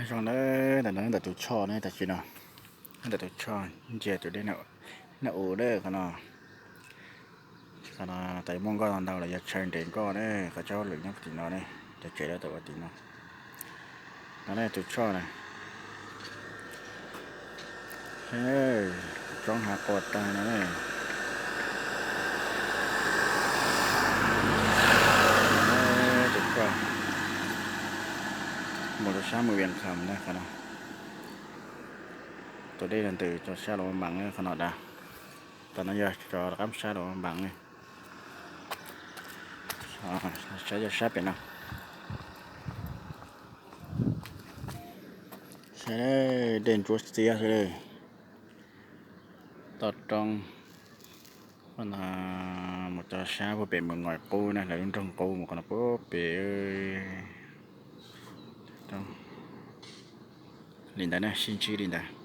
Zoo na, ntawm no ntawm tus choj ne, tam sim no ntawm tus choj ntsia tus dej Naj U na qhov no. Qhov no tas muaj nkoj ntau los yog chaw nres nkoj ne, qhov tsob hauj lwm nyob tim no ne, cov tsev lawv tau ua tim no. No ne tus choj na. Roob hav quaj tag no ne. Tus choj mus rau sab mus Vias Kham na qhov no. Tus dej ntws rau sab Luam Npas na qhov no da. Tam no yog rov qab sab Luam Npas ne. Saib yog sab pem no. Saib dej ntsuab xiab xwb. Toj roob mus rau sab puag pem mus Ngoim Qub na, lawv lub nroog Qub mus qhov no puag pem. Li ntawd na, sib ntsib li ntawd.